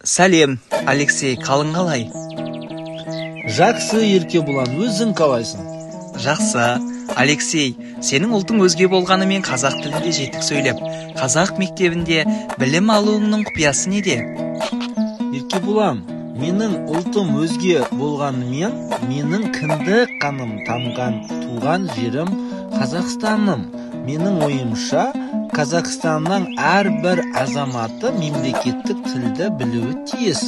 Сәлем, Алексей, қалың қалай? Жақсы, Еркебұлан, өзің қалайсың? Жақсы. Алексей, сенің ұлтың өзге болғанымен қазақ тілінде жетік сөйлеп, қазақ мектебінде білім алуыңның құпиясы неде? Еркебұлан, менің ұлтым өзге болғанымен, менің кіндік қаным тамған туған жерім Қазақстаным. Менің ойымша, Қазақстанның әрбір азаматы мемлекеттік тілді білуі тиіс.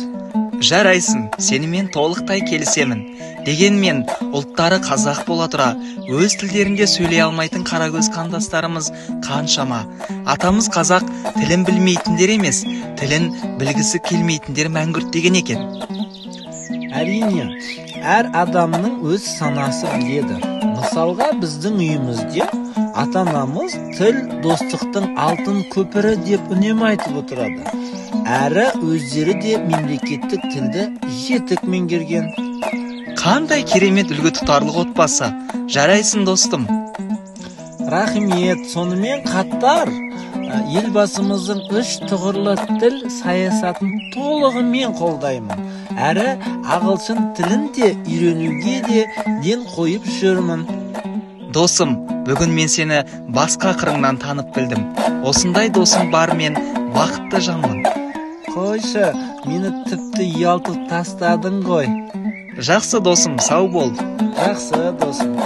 Жарайсың, сенімен толықтай келісемін. Дегенмен, ұлттары қазақ бола тұра, өз тілдерінде сөйлей алмайтын қаракөз қандастарымыз қаншама. Атамыз қазақ тілін білмейтіндер емес, тілін білгісі келмейтіндер мәңгүрт деген екен. Әрине, әр адамның өз санасы біледі. Мысалға, біздің үйімізде ата-анамыз тіл достықтың алтын көпірі деп үнемі айтып отырады. Әрі өздері де мемлекеттік тілді жетік меңгерген. Қандай керемет үлгі тұтарлық отбасы. Жарайсың, достым. Рахмет. Сонымен қатар, елбасымыздың үш тұғырлы тіл саясатын толығымен қолдаймын. Әрі ағылшын тілін де үйренуге де ден қойып жүрмін. Досым, бүгін мен сені басқа қырыңнан танып білдім. Осындай досым бар, мен бақытты жанмын. Қойшы, мені тіпті ұялтып тастадың ғой. Жақсы, досым, сау бол. Жақсы, досым.